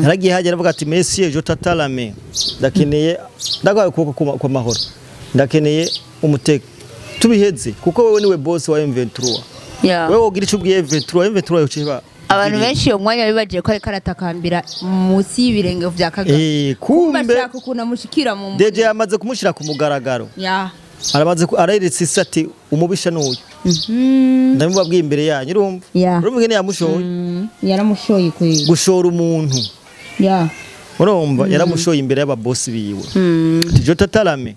Yaragiye hajya aravuga ati: "Monsieur, je tends la main, ndakeneye, ndagwaye ukuboko kwa mahoro, ndakeneye umuteko tubiheze, kuko wewe niwe boss wa M23. Wewe wogira icyo ubwiye M23, M23 yociba." Abantu benshi uwo mwanya bibagiye ko ariko aratakambira munsi y'ibirenge vya Kagame. Kumbe bashaka ukuntu amushikira mu déjà yamaze kumushira ku mugaragaro. Aramaze areretse isi ati: "Umubisha n'uyu, ndamubabwiye imbere yanyu." Urumva? Urumva ingene yamushoye? Yaramushoye kweli. Gushora umuntu. Urumva yaramushoye imbere y'ababosi biwe. Ati: "Je tends la main,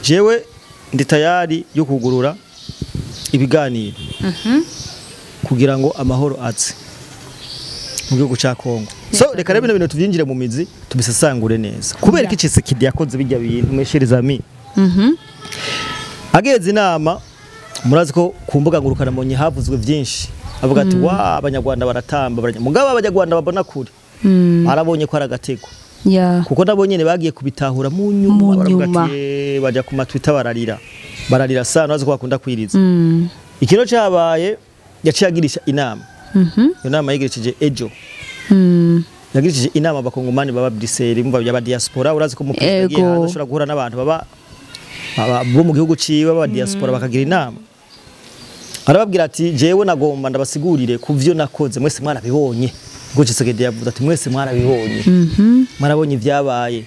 jewe ndi tayari yo kugurura ibiganiro kugira ngo amahoro aze mu gihugu ca Kongo." So reka rero bino bintu tuvyinjire mu mizi, tubisesangure neza. Kubera iki Tshisekedi yakoze bijya bintu, mes chers amis? Ageze inama, murazi ko ku mbuga ngurukanabumenyi havuzwe byinshi, avuga ati: "Wa abanyarwanda baratamba mugabo abanyarwanda babona kure barabonye ko ari agatego." Kuko nabo nyene bagiye kubitahura mu nyuma. Mu Baravuga nyuma. ati: Bajya ku matwita bararira, bararira sana." Bazi ko bakunda kwiriza. Ikino cyabaye, yaciye agirisha inama. Iyo nama yigirishije ejo. Yagirishije inama abakongomani baba Bruxelles, mumva yaba diaspora. Urazi ko mu perezida agiye hanze ashobora guhura n'abantu baba bo mu gihugu ciwe baba diaspora, bakagira inama. Arababwira ati: "Jewe nagomba ndabasigurire ku vyo nakoze. Mwese mwarabibonye." Ubwo Tshisekedi yavuze ati: "Mwese mwarabibonye, mwarabonye ibyabaye,"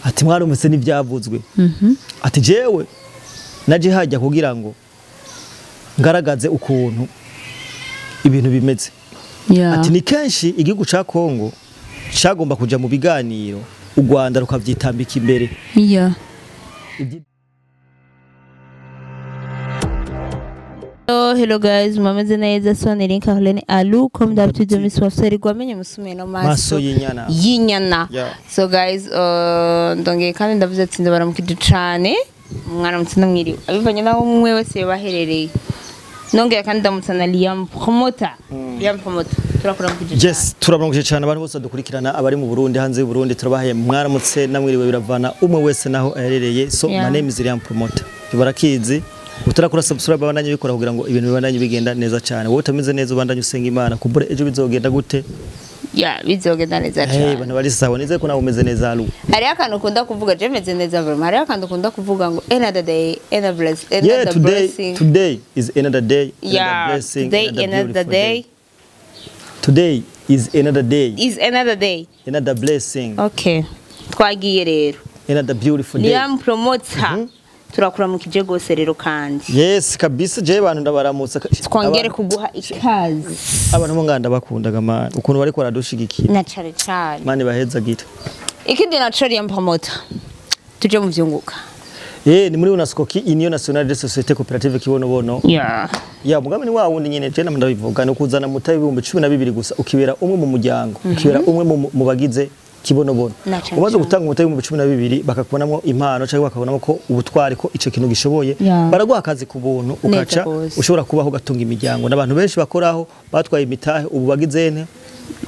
ati: "Mwarumvise n'ibyavuzwe." Ati: "Jewe naje hajya kugira ngo ngaragaze ukuntu ibintu bimeze." Ati: "Ni kenshi igihugu ca Kongo cagomba kuja mu biganiro, u Rwanda rukavyitambika imbere." Hello, hello guys, mumeze neza? So ni Link Arlene Alu, comme d'habitude Miss Wafseri gwamenye musume no maso Maso y'inyana. Y'inyana. So guys, ndongeye kandi ndavuze ati ndabaramukije cane, mwaramutse namwiriwe abivanye naho umwe wese yabaherereye. Nongera kandi ndamutsa na Liam Promoter. Liam Promoter, turakuramukije. Yes, turabaramukije cyane abantu bose dukurikirana, abari mu Burundi, hanze y'u Burundi, turabahaye mwaramutse namwiriwe, biravana umwe wese naho aherereye. So my name is Liam Promoter. Barakizi. Utarakora subscribe, abandanye bikora kugira ngo ibintu bibandanye bigenda neza cyane. Wowe utameze neza, ubandanye usenga Imana kumbure ejo bizogenda gute? Yeah, bizogenda neza Hey, cane. Bantu bari sawa, nizeye ko nawe umeze neza, Alu. Hariho akantu ukunda kuvuga, je meze neza vraiment. Hariho akantu ukunda kuvuga ngo another day, another bless, another Today blessing. Today is another day, another blessing, today another another beautiful day. Today is another day, Is another day, another blessing, okay, twagiye rero. Another beautiful day. Liam Promoter, turakuramukije rwose rero kandi. Yes, kabisa, je abantu ndabaramutsa. Twongere kuguha ikaze. Abantu bo nganda bakundaga man, ukuntu bariko baradushigikira. Na cane cane. Mani bahezagira. Ikindi naco, Liam Promoter, tuje mu vyunguka. Ni muri UNASCOKI, Union Nationale des Sociétés Coopératives Kibonobono. Ya mugambi ni wa wundi nyene, je ndabivuga, ni ukuzana muta 12,000 gusa, ukibera umwe mu muryango, ukibera umwe mu bagize Kibonobono. Na cane Umaze cane. gutanga umuta 12,000, bakakubonamo impano cyangwa bakabonamo ko ubutwari, ko ico kintu gishoboye, baraguha akazi ku buntu, Neza ukaca gose. ushobora kubaho, ugatunga imiryango. N'abantu benshi bakoraho batwaye imitahe, ubu bagize nte?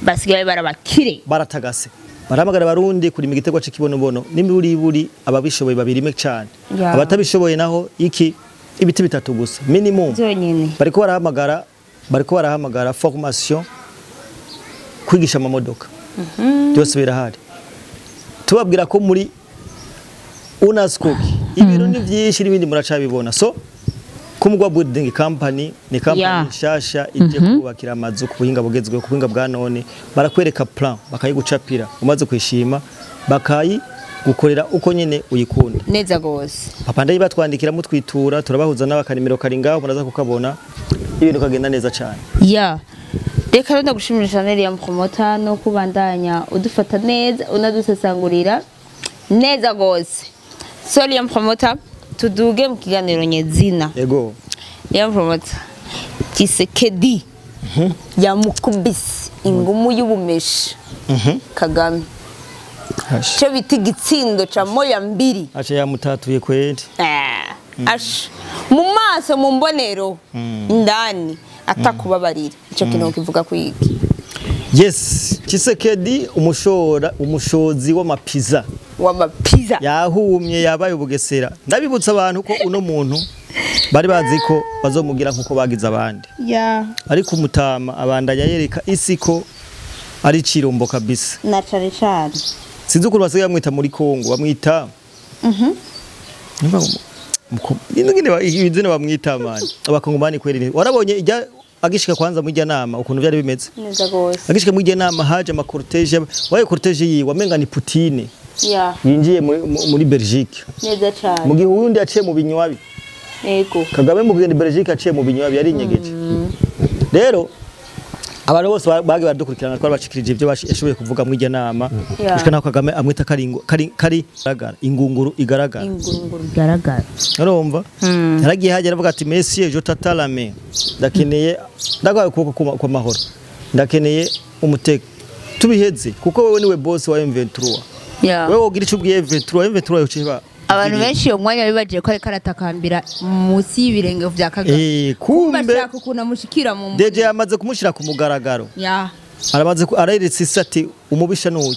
Basigaye barabakire. Baratagase. Barahamagara abarundi kurima igiterwa c'ikibonobono n'imiburiburi, ababishoboye babirime cyane. Abatabishoboye naho iki, ibiti bitatu gusa minimum. Byonyine. Bariko barahamagara formation, kwigisha amamodoka, byose birahari. Tubabwira ko muri UNASCO ibintu ni byinshi n'ibindi muracabibona. So Kumugwa Building Company ni company nshasha ije kubakira amazu ku buhinga bugezweho, ku buhinga bwa none. Barakwereka plan, bakayigucapira, umaze kwishima bakayigukorera uko nyene uyikunda. Neza gose. Papa ndayi batwandikira, mutwitura, turabahuza n'abakanimero kari ngaho, muraza kukabona, ibintu kagenda neza cyane. Ya, reka rero ndagushimira cyane Liam Promoter, no kubandanya udufata neza, unadusesangurira neza gose. So Liam Promoter, tuduge mu kiganiro nyezina. Yego. Liam Promoter, Tshisekedi yamukubise ingumu y'ubumeshi Kagame. Hash. Cyo bita igitsindo ca moya mbiri. Acha yamutatuye kweli. Ash mu maso, mu mbonero indani, atakubabarira. Icyo kintu kivuga kwiki? Yes, Tshisekedi, umushora, umushozi w'amapiza. W'amapiza. Yahumye, yabaye ubugesera. Ndabibutsa abantu ko uno muntu Bari bazi ko bazomugira nkuko bagize abandi. Ariko umutama abandanya yereka isi ko ari cirombo kabisa. Na cane cane. Sinzi ukuntu basigaye bamwita muri Kongo, bamwita ingene bamwita mani. Abakongomani kweri. Warabonye ijya agishika kwanza mu ijya nama ukuntu byari bimeze. Neza gose. Agishika mu ijya nama haje ama cortège, waye cortège yiwe wamenga ni Putine. Yinjiye muri Belgique. Neza cyane. Mu gihe uwundi yaciye mu binywabi. Yego. Kagame mu kugenda Belgique yaciye mu binywabi yari inyegeje. Rero abantu bose bagiye baradukurikirana twari bashikirije ibyo yashoboye kuvuga mu ijya nama. Gushika naho Kagame amwita kari garagara ingunguru igaragara. Ingunguru igaragara. Urumva? Yaragiye hajya aravuga ati Monsieur je t'attends ndakeneye ndagwaye ukuboko kwa mahoro. Ndakeneye umuteko. Tubiheze kuko wewe niwe boss wa M23. Wewe wogira ico ubwiye M23, M23 yociba. Abantu benshi uyo mwanya bibagiye ko ariko aratakambira munsi y'ibirenge vya Kagame. Kumbe bashaka ukuntu amushikira mu DJ yamaze kumushira ku mugaragaro. Aramaze areretse isi ati umubisha n'uyu.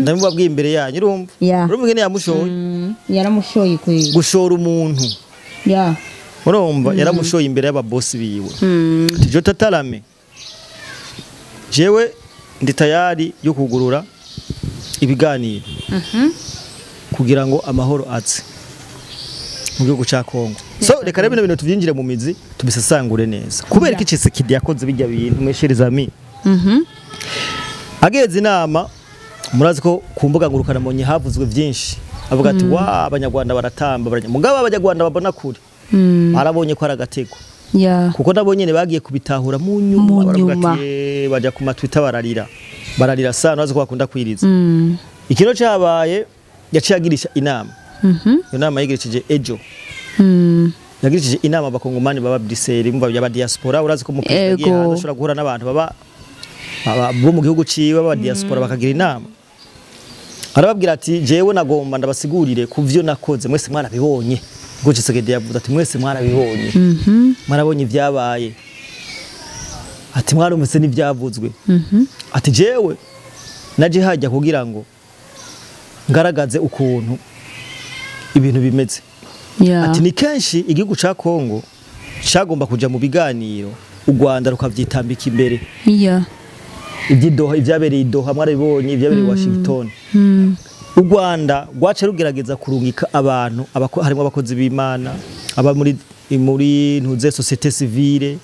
Ndamubabwiye imbere yanyu urumva. Urumva ngene yamushoye. Yaramushoye kweli. Gushora umuntu. Urumva yaramushoye imbere y'ababosi biwe. Ati je tatarame. Jewe ndi tayari yo kugurura ibiganiro. Kugira ngo amahoro aze mu gihugu ca Kongo. So reka rero bino bintu tuvyinjire mu mizi tubisasangure neza. Kubera iki Tshisekedi yakoze bijya bintu mweshereza ami. Ageze inama murazi ko ku mbuga ngurukana monye havuzwe byinshi. Avuga ati wa abanyarwanda baratamba mugabo abanyarwanda babona kure. Arabonye ko aragatego. Kuko nabo nyene bagiye kubitahura mu nyuma baravuga ati baja ku matwita bararira. Bararira sana bazi ko bakunda kwiriza. Ikino cabaye yaciye agirisha inama. Iyo nama yigirishije ejo. Yagirishije inama abakongomani baba Bruxelles mva y'aba diaspora urazi ko mu perezida agiye hanze ashobora guhura n'abantu baba bo mu gihugu ciwe baba diaspora bakagira inama. Arababwira ati jewe nagomba ndabasigurire kuvyo nakoze mwese mwarabibonye. Ngo Tshisekedi yavuze ati mwese mwarabibonye. Mwarabonye ibyabaye. Ati mwarumvise n'ivyavuzwe. Ati jewe naje hajya kugira ngo ngaragaze ukuntu ibintu bimeze. Ati ni kenshi igihugu ca Kongo cagomba kuja mu biganiro u Rwanda rukavyitambika imbere. Ibyidoha ibyabereye Doha mwarabibonye ibyabereye Washington. U Rwanda rwace rugerageza kurungika abantu harimo abakozi b'Imana aba muri ntuze société civile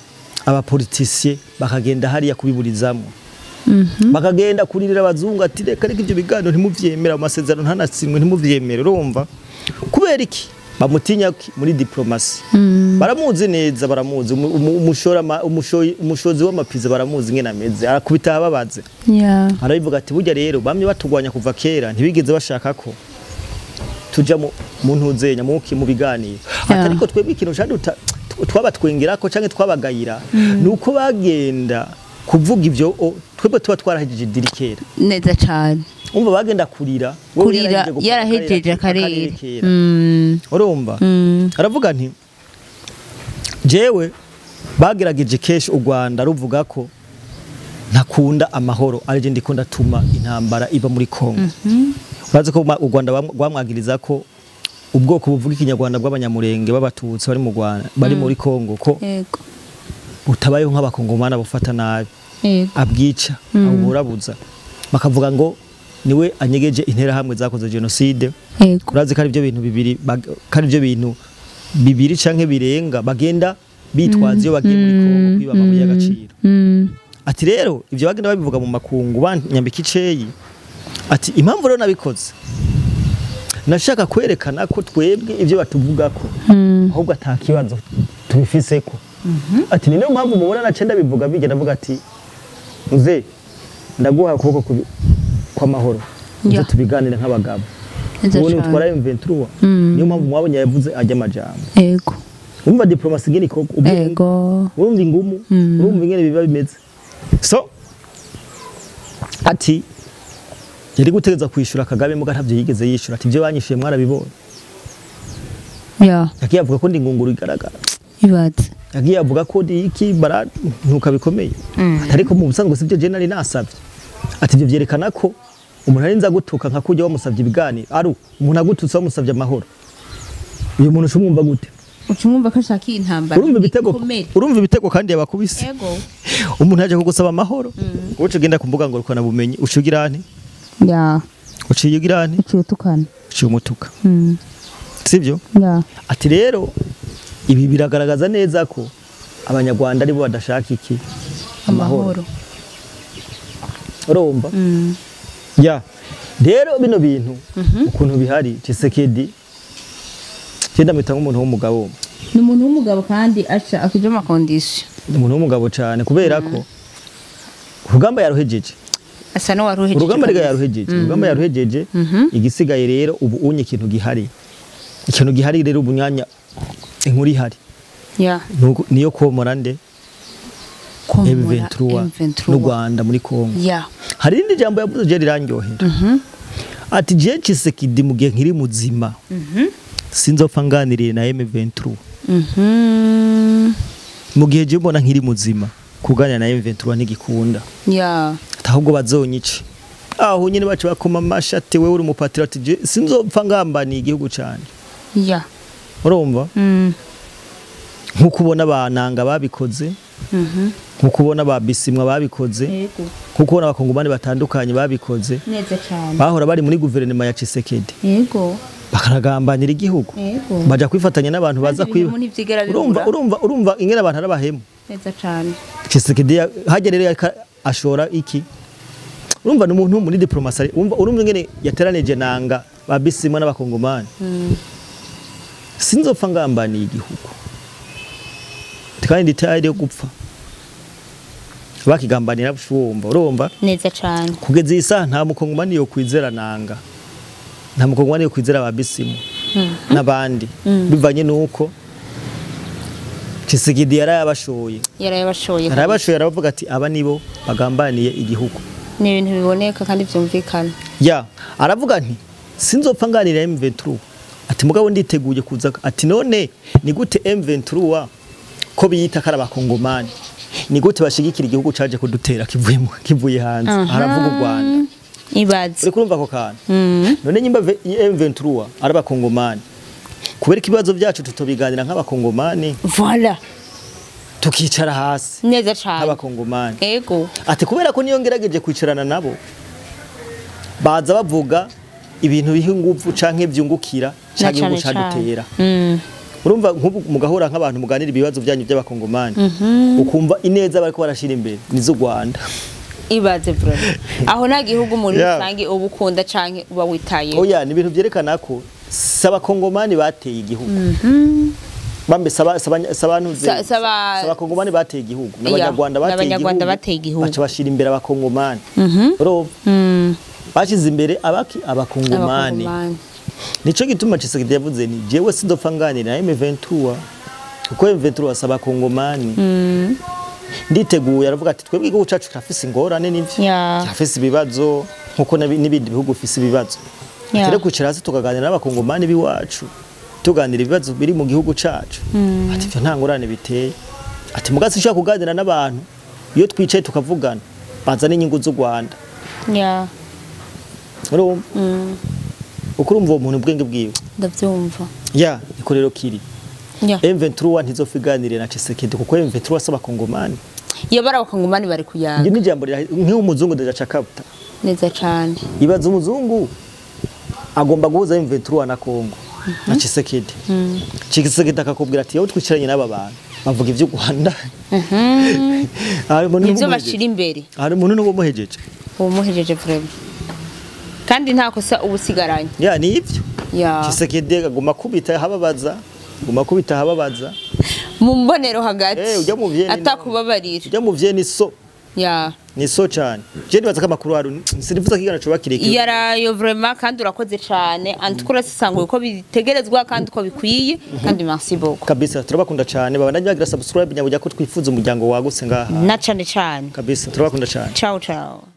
abapoliticiens bakagenda hariya kubiburizamo. Bakagenda kuririra abazungu ati reka reka ibyo biganiro ntimuvyemera amasezerano ntanatsimwe ntimuvyemere urumva kubera iki bamutinya muri diplomasi. Baramuzi neza baramuzi umushora umushozi w'amapiza baramuzi ngena ameze arakubita ababaze. Arabivuga ati burya rero bamye batugwanya kuva kera ntibigeze bashaka ko tuja mu ntuzenya muki mu biganiro. Ariko twebwe ikintu caduta twabatwengera ko canke twabagayira nuko bagenda kuvuga ivyo twebwe tuba twarahejeje dirikera. Neza cyane. Umva bagenda kurira yarahejeje akarere. Urumva aravuga nti jewe bagerageje keshi u Rwanda ruvuga ko ntakunda amahoro arije ndikunda tuma intambara iba muri Kongo. Urazi ko u Rwanda rwamwagiriza ko ubwoko buvuga ikinyarwanda bw'abanyamurenge b'abatutsi bari mu Rwanda bari muri Kongo ko butabayeho nk'abakongomana bufata nabi. Abwica aburabuza bakavuga ngo niwe anyegeje intera hamwe zakoze genocide. Urazi ko ari byo bintu bibiri kandi byo bintu bibiri canke birenga bagenda bitwaza iyo bagiye muri Kongo kwiba amabuye y'agaciro. Ati rero ivyo bagenda babivuga mu makungu banyambika iceyi. Ati impamvu rero nabikoze nashaka kwerekana ko twebwe ivyo batuvugako ahubwo atakibazo tubifiseko. Ati ni niyo mpamvu mubona nace ndabivuga bigenda ndavuga ati muze ndaguha ukuboko kwa mahoro nzo tubiganire nk'abagabo. Ubu utwara M23 niyo mpamvu mwabonye yavuze ajya amajambo. Yego. Umva diplomasi ngene koko Yego. Urumva ingumu urumva ingene biba bimeze. So ati yari gutegeza kwishura Kagame muga ntavyo yigeze yishura ati ibyo banyishuye mwarabibonye. Yakiye avuga ko ndi ngunguru igaragara. Ibaze. Yagiye avuga ko ndi iki barantuka bikomeye. Ariko mu busanzwe sivyo je nari nasavye. Ati ibyo vyerekana ko umuntu arinza gutuka nka kujya wamusavye ibiganiro ari umuntu agututse wamusavye amahoro. Uyu muntu ushumwumva gute? Ucumva ko ashaka intambara. Urumva ibitego kandi yabakubise. Yego. Umuntu yaje kugusaba amahoro. Uco ugenda kumbuga ngo rukana bumenyi ucugira nti? Ya. Uciye nti? Uciye tukana. Uciye umutuka. Sibyo? Ya. Ati rero ibi biragaragaza neza ko abanyarwanda ari bo badashaka iki? Amahoro. Urumva? Ya. Rero bino bintu ukuntu bihari Tshisekedi cyenda mwita nk'umuntu w'umugabo. Ni umuntu w'umugabo kandi aca akije ama condition. Ni umuntu w'umugabo cyane kubera ko urugamba yaruhejeje. Asa no waruhejeje. Urugamba rega yaruhejeje. Urugamba yaruhejeje. Igisigaye rero ubu unye ikintu gihari. Ikintu gihari rero ubunyanya inkuru ihari. Ya. Niyo komora nde? M23 n'u Rwanda muri Kongo. Ya. Hari irindi jambo yavuze je rirandyohera. Ati je Tshisekedi mu gihe nkiri muzima. Sinzopfa nganiriye na M23. Mu gihe je mbona nkiri muzima kuganira na M23 ntigikunda. Ya. Ahubwo bazonyice. Aho nyine bacu bakoma amashati wewe uri umupatriote je sinzopfa ngambaniye igihugu cyane. Ya. Urumva? Nkuko ubona abananga babikoze. Nkuko ubona ababisimwa babikoze. Yego. Nkuko ubona abakongomani batandukanye babikoze. Neza cyane. Bahora bari muri guverinoma ya Tshisekedi. Yego. Bakaragambanira igihugu. Yego. Baja kwifatanya n'abantu baza kwiba. Urumva ingene abantu arabahemu. Neza cyane. Tshisekedi hajya rero ashora iki? Urumva n'umuntu muri diplomasi, urumva ingene yateranije nanga babisimwa n'abakongomani. Sinzopfa ngambaniye igihugu. Kandi nditaye yo gupfa. Bakigambanira bwumva urumva? Neza cyane. Kugeza iyi saha nta mukongomani yo kwizera nanga. Nta mukongomani yo kwizera ababisimu n'abandi. Bivanye nuko Tshisekedi yarayabashoye. Yarayabashoye aravuga ati aba nibo bagambaniye igihugu. Ni ibintu biboneka kandi byumvikana. Ya, aravuga nti sinzopfa nganira M23. Ati mugabo nditeguye kuza ati none ni gute M23 ko biyita kara abakongomani ni gute bashigikira igihugu caje kudutera kivuye hanze? Aravuga u Rwanda. Ibaze. Uri kurumva ko kana. None nyimba M23 ari abakongomani kubera ikibazo byacu tutobiganira nk'abakongomani. Voilà. Tukicara hasi. Neza cyane. Nk'abakongomani. Ego. Ati kubera ko niyo ngerageje kwicarana nabo baza bavuga ibintu biha ingufu canke byungukira canke igihugu cadutera. Urumva nk'ubu mugahora nk'abantu muganira ibibazo byanyu by'abakongomani ukumva ineza bariko barashira imbere nizo Rwanda. Ibaze bro. Aho nta gihugu muri rusange ubukunda canke uba witaye. Oya, ni ibintu byerekana ko sabakongomani bateye igihugu. Bambe sabantuze sabakongomani bateye igihugu n'abanyarwanda bateye igihugu. Baca bashira imbere abakongomani. Urumva? Bashize imbere abaki abakongomani. Nico gituma Tshisekedi yavuze ni jewe sindopfa nganira na M23 kuko M23 asaba kongomani. Nditeguye aravuga ati twebwe igihugu cacu kirafise ingorane n'ivyo. Kirafise ibibazo nkuko n'ibindi bihugu bifise ibibazo. Tere kwicara hasi tukaganira n'abakongomani biwacu. Tuganira ibibazo biri mu gihugu cacu. Ati ivyo nta ngorane biteye. Ati mugasi ushaka kuganira n'abantu iyo twicaye tukavugana bazana inyungu z'u Rwanda. Urumva? Ukurumva uwo muntu ubwenge bwiwe. Ndavyumva. Ya, niko rero kiri. M23 ntizofiganire na Tshisekedi kuko M23 asaba kongomani. Iyo bara abakongomani bari kuyaga. Ngi nijambo nk'umuzungu ndaca kapta. Neza cyane. Ibaza umuzungu agomba guhuza M23 na Kongo na Tshisekedi. Tshisekedi akakubwira ati yo twicaranye n'aba bantu bavuga ivyo Rwanda. Nivyo bashira imbere. Hari umuntu n'uwo muhejeje. Uwo muhejeje vraiment. Kandi nta kosa ubusigaranye. Ya ni ivyo. Ya. Tshisekedi aguma kubita hababaza. Guma kubita hababaza. Mu mbonero hagati. Ujya mu vyeni. Atakubabarira. Ujya mu vyeni so. Ya. Ni so cyane. Je ndibaza ko amakuru haru sinifuza kigana cyo bakireke. Yarayo vraiment kandi urakoze cyane. Antukura sisanguye uko bitegerezwa kandi uko bikwiye kandi merci beaucoup. Kabisa turabakunda cyane. Babandanye bagira subscribe nyabujya ko twifuza umuryango wagutse ngaha. Na cyane cyane. Kabisa turabakunda cyane. Ciao ciao.